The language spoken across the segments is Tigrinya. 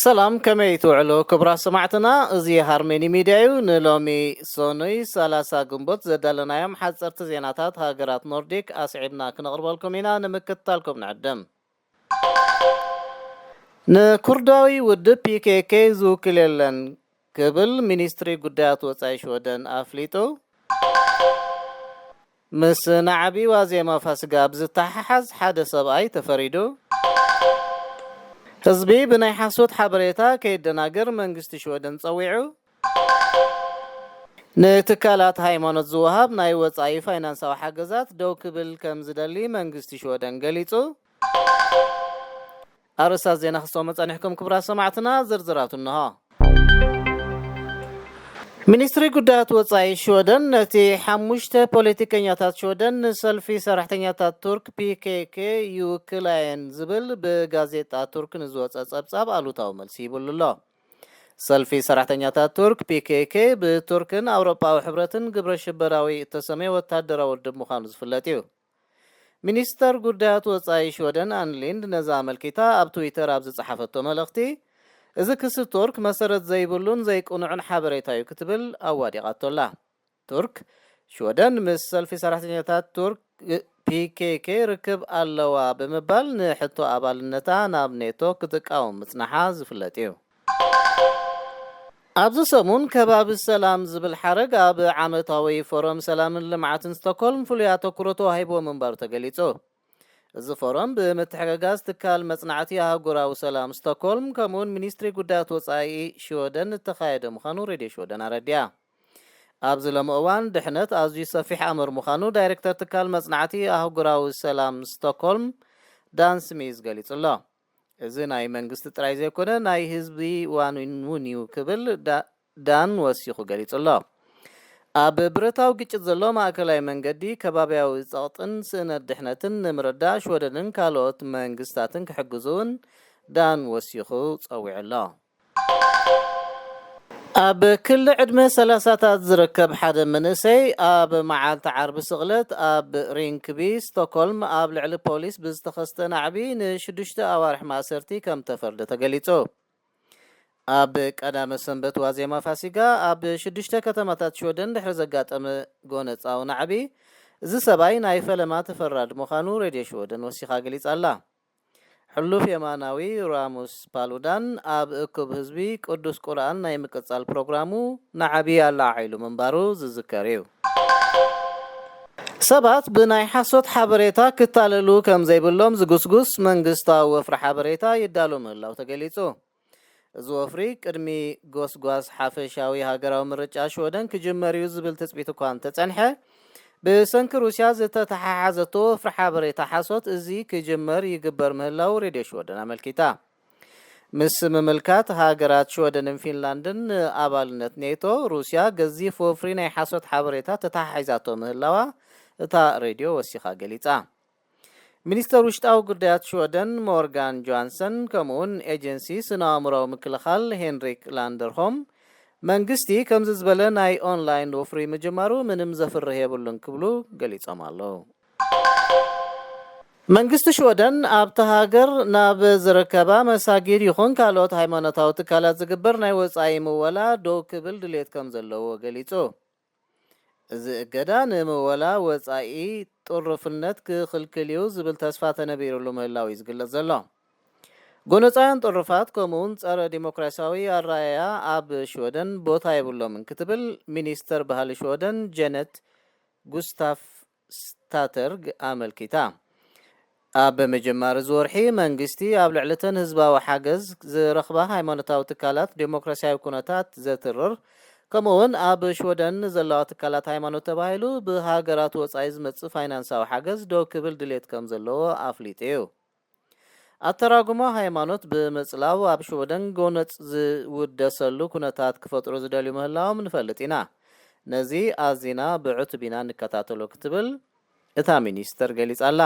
ሰላም፣ ከመይ ትውዕሉ ክቡራት ሰማዕትና? እዚ ሃርመኒ ሚድያ እዩ። ንሎሚ ሰኑይ ሰላሳ ግንቦት ዘዳለናዮም ሓፀርቲ ዜናታት ሃገራት ኖርዲክ ኣስዒብና ክነቕርበልኩም ኢና። ንምክትታልኩም ንዕድም። ንኩርዳዊ ውድብ ፒ ኬ ኬ ዝውክል የለን ክብል ሚኒስትሪ ጉዳያት ወጻኢ ሽወደን ኣፍሊጡ። ምስ ናዕቢ ዋዜማ ፋሲጋ ብዝተሓሓዝ ሓደ ሰብኣይ ተፈሪዱ። ህዝቢ ብናይ ሓሶት ሓበሬታ ከይደናገር መንግስቲ ሽወደን ጸዊዑ። ንትካላት ሃይማኖት ዝወሃብ ናይ ወጻኢ ፋይናንሳዊ ሓገዛት ደው ክብል ከም ዝደሊ መንግስቲ ሽወደን ገሊጹ። ኣርእስታት ዜና ክሰሙ ጸኒሕኩም ክቡራት ሰማዕትና፣ ዝርዝራቱ እንሆ። ሚኒስትሪ ጉዳያት ወጻኢ ሽወደን ነቲ ሓሙሽተ ፖለቲከኛታት ሽወደን ንሰልፊ ሰራሕተኛታት ቱርክ ፒ ኬ ኬ ይውክላ እየን ዝብል ብጋዜጣ ቱርክ ንዝወጸ ጸብጻብ ኣሉታዊ መልሲ ሂቡሉ ኣሎ። ሰልፊ ሰራሕተኛታት ቱርክ ፒ ኬ ኬ ብቱርክን ኣውሮጳዊ ሕብረትን ግብረ ሽበራዊ እተሰመየ ወታደራዊ ውድብ ምዃኑ ዝፍለጥ እዩ። ሚኒስተር ጉዳያት ወጻኢ ሽወደን ኣን ሊንድ ነዛ ኣመልኪታ ኣብ ትዊተር ኣብ ዝጸሓፈቶ መልእኽቲ፣ እዚ ክሲ ቱርክ መሰረት ዘይብሉን ዘይቅኑዕን ሓበሬታ እዩ ክትብል ኣዋዲቓቶ ኣላ። ቱርክ፣ ሽወደን ምስ ሰልፊ ሰራሕተኛታት ቱርክ ፒ ኬ ኬ ርክብ ኣለዋ ብምባል ንሕቶ ኣባልነታ ናብ ኔቶ ክትቃወም ምጽናሓ ዝፍለጥ እዩ። ኣብዚ ሰሙን ከባቢ ሰላም ዝብል ሓረግ ኣብ ዓመታዊ ፎረም ሰላምን ልምዓትን ስቶክሆልም ፍሉይ ኣተኩሮ ተዋሂብዎ ምንባሩ ተገሊጹ። እዚ ፎረም ብምትሕግጋዝ ትካል መጽናዕቲ ኣህጉራዊ ሰላም ስቶክሆልም ከምኡውን ሚኒስትሪ ጉዳያት ወጻኢ ሽወደን እተኻየደ ምዃኑ ሬድዮ ሽወደን ኣረዲኣ። ኣብዚ ሎሚ እዋን ድሕነት ኣዝዩ ሰፊሕ ኣምር ምዃኑ ዳይሬክተር ትካል መጽናዕቲ ኣህጉራዊ ሰላም ስቶክሆልም ዳን ስሚዝ ገሊጹ ኣሎ። እዚ ናይ መንግስቲ ጥራይ ዘይኮነ ናይ ህዝቢ ዋኒን እውን እዩ ክብል ዳ- ዳን ወሲኹ ገሊጹ ኣሎ። ኣብ ብረታዊ ግጭት ዘሎ ማእከላይ መንገዲ ከባብያዊ ጸቕጥን ስእነት ድሕነትን ንምርዳእ ሽወደንን ካልኦት መንግስታትን ክሕግዙ እውን ዳን ወሲኹ ጸዊዑ ኣሎ። ኣብ ክሊ ዕድመ ሰላሳታት ዝርከብ ሓደ መንእሰይ ኣብ መዓልቲ ዓርቢ ስቕለት ኣብ ሪንክቢ ስቶክሆልም ኣብ ልዕሊ ፖሊስ ብዝተኸስተ ናዕቢ ንሽዱሽተ ኣዋርሕ ማእሰርቲ ከም ተፈርደ ተገሊጹ። ኣብ ቀዳመ ሰንበት ዋዜማ ፋሲጋ ኣብ ሽዱሽተ ከተማታት ሽወደን ድሕሪ ዘጋጠመ ጎነጻዊ ናዕቢ፣ እዚ ሰብኣይ ናይ ፈለማ ተፈራዲ ምዃኑ ሬድዮ ሽወደን ወሲኻ ገሊጻ ኣላ። ሕሉፍ የማናዊ ራሙስ ፓሉዳን ኣብ እኩብ ህዝቢ ቅዱስ ቁርኣን ናይ ምቅጻል ፕሮግራሙ ናዕቢ ኣለዓዒሉ ምንባሩ ዝዝከር እዩ። ሰባት ብናይ ሓሶት ሓበሬታ ክታለሉ ከም ዘይብሎም ዝጉስጉስ መንግስታዊ ወፍሪ ሓበሬታ ይዳሎ ምህላው ተገሊጹ። እዚ ወፍሪ ቅድሚ ጎስጓስ ሓፈሻዊ ሃገራዊ ምርጫ ሽወደን ክጅመር እዩ ዝብል ትጽቢት እኳ እንተጸንሐ፣ ብሰንኪ ሩስያ ዝተተሓሓዘቶ ወፍሪ ሓበሬታ ሓሶት እዚ ክጅመር ይግበር ምህላው ሬድዮ ሽወደን ኣመልኪታ። ምስ ምምልካት ሃገራት ሽወደንን ፊንላንድን ንኣባልነት ኔቶ፣ ሩስያ ገዚፍ ወፍሪ ናይ ሓሶት ሓበሬታ ተተሓሒዛቶ ምህላዋ እታ ሬድዮ ወሲኻ ገሊጻ። ሚኒስተር ውሽጣዊ ጉዳያት ሽወደን ሞርጋን ጆሃንሰን ከምኡውን ኤጀንሲ ስነ ኣእምሮዊ ምክልኻል ሄንሪክ ላንደርሆም መንግስቲ ከምዚ ዝበለ ናይ ኦንላይን ወፍሪ ምጅማሩ ምንም ዘፍርህ የብሉን ክብሉ ገሊጾም ኣለዉ። መንግስቲ ሽወደን ኣብታ ሃገር ናብ ዝርከባ መሳጊድ ይኹን ካልኦት ሃይማኖታዊ ትካላት ዝግበር ናይ ወጻኢ ምወላ ደው ክብል ድሌት ከም ዘለዎ ገሊጹ። እዚ እገዳ ንምወላ ወጻኢ ጥሩፍነት ክኽልክል እዩ ዝብል ተስፋ ተነቢሩሉ ምህላው እዩ ዝግለጽ ዘሎ። ጎነጻውያን ጥሩፋት ከምኡውን ጸረ ዲሞክራሲያዊ ኣረኣእያ ኣብ ሽወደን ቦታ የብሎምን ክትብል ሚኒስተር ባህሊ ሽወደን ጀነት ጉስታፍ ስታተርግ ኣመልኪታ። ኣብ ምጅማር እዚ ወርሒ መንግስቲ ኣብ ልዕሊ እተን ህዝባዊ ሓገዝ ዝረኽባ ሃይማኖታዊ ትካላት ዴሞክራሲያዊ ኩነታት ዘትርር ከምኡውን ኣብ ሽወደን ዘለዋ ትካላት ሃይማኖት ተባሂሉ ብሃገራት ወጻኢ ዝመጽእ ፋይናንሳዊ ሓገዝ ደው ክብል ድሌት ከም ዘለዎ ኣፍሊጡ እዩ። ኣተራጉማ ሃይማኖት ብምጽላው ኣብ ሽወደን ጎነጽ ዝውደሰሉ ኩነታት ክፈጥሩ ዝደልዩ ምህላዎም ንፈልጥ ኢና። ነዚ ኣዚና ብዕቱብ ኢና ንከታተሎ ክትብል እታ ሚኒስተር ገሊጻ ኣላ።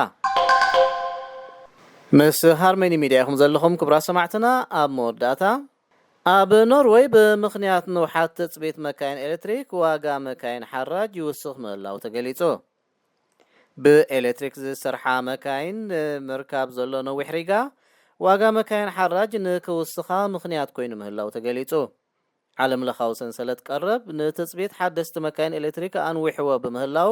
ምስ ሃርመኒ ሚድያ ኢኹም ዘለኹም ክቡራት ሰማዕትና። ኣብ መወዳእታ፣ ኣብ ኖርወይ ብምኽንያት ንውሓት ትጽቢት መካይን ኤሌክትሪክ ዋጋ መካይን ሓራጅ ይውስኽ ምህላው ተገሊጹ። ብኤሌክትሪክ ዝሰርሓ መካይን ንምርካብ ዘሎ ነዊሕ ሪጋ ዋጋ መካይን ሓራጅ ንክውስኻ ምኽንያት ኮይኑ ምህላው ተገሊጹ። ዓለም ለኻዊ ሰንሰለት ቀረብ ንትጽቢት ሓደስቲ መካይን ኤሌክትሪክ ኣንዊሕዎ ብምህላው፣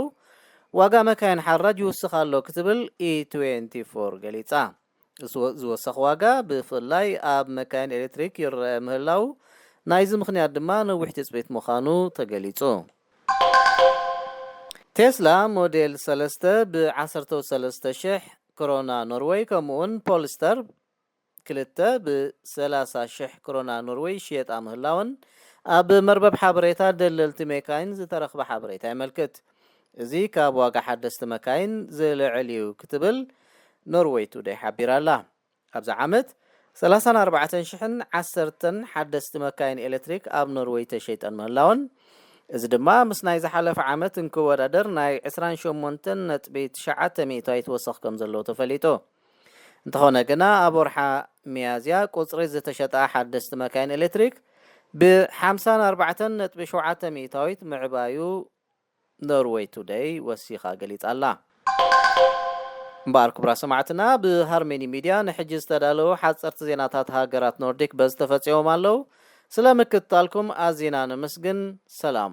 ዋጋ መካይን ሓራጅ ይውስኽ ኣሎ ክትብል ኢ ትዌንቲ ፎር ገሊጻ። ዝወ-፣ ዝወሰኽ ዋጋ ብፍላይ ኣብ መካይን ኤሌክትሪክ ይረአ ምህላው፣ ናይዚ ምኽንያት ድማ ነዊሕ ትጽቢት ምዃኑ ተገሊጹ። ቴስላ ሞዴል ሰለስተ ብ ዓሰርተ ሰለስተ ሽሕ ክሮና ኖርወይ፣ ከምኡውን ፖልስተር ክልተ ብ ሰላሳ ሽሕ ክሮና ኖርወይ ይሽየጣ ምህላወን ኣብ መርበብ ሓበሬታ ደለልቲ ሜካይን ዝተረኽበ ሓበሬታ የመልክት። እዚ ካብ ዋጋ ሓደስቲ መካይን ዝልዕል እዩ ክትብል ኖርወይ ቱደይ ሓቢራ ኣላ። ኣብዚ ዓመት ሰላሳን ኣርባዕተን ሽሕን ዓሰርተን ሓደስቲ መካይን ኤሌክትሪክ ኣብ ኖርወይ ተሸይጠን ምህላወን፣ እዚ ድማ ምስ ናይ ዝሓለፈ ዓመት እንክወዳደር ናይ ዕስራን ሸሞንተን ነጥቢ ትሽዓተ ሚእታዊት ወሰኽ ከም ዘለዎ ተፈሊጡ። እንተኾነ ግና ኣብ ወርሓ ሚያዝያ ቁጽሪ ዝተሸጣ ሓደስቲ መካይን ኤሌክትሪክ ብ ሓምሳን ኣርባዕተን ነጥቢ ሸውዓተ ሚእታዊት ምዕባዩ ኖርወይ ቱደይ ወሲኻ ገሊጻ ኣላ። እምበኣር ክቡራት ሰማዕትና፣ ብሃርመኒ ሚድያ ንሕጂ ዝተዳለዉ ሓጸርቲ ዜናታት ሃገራት ኖርዲክ በዚ ተፈጺሞም ኣለዉ። ስለ ምክትታልኩም ኣዚና ነመስግን። ሰላም።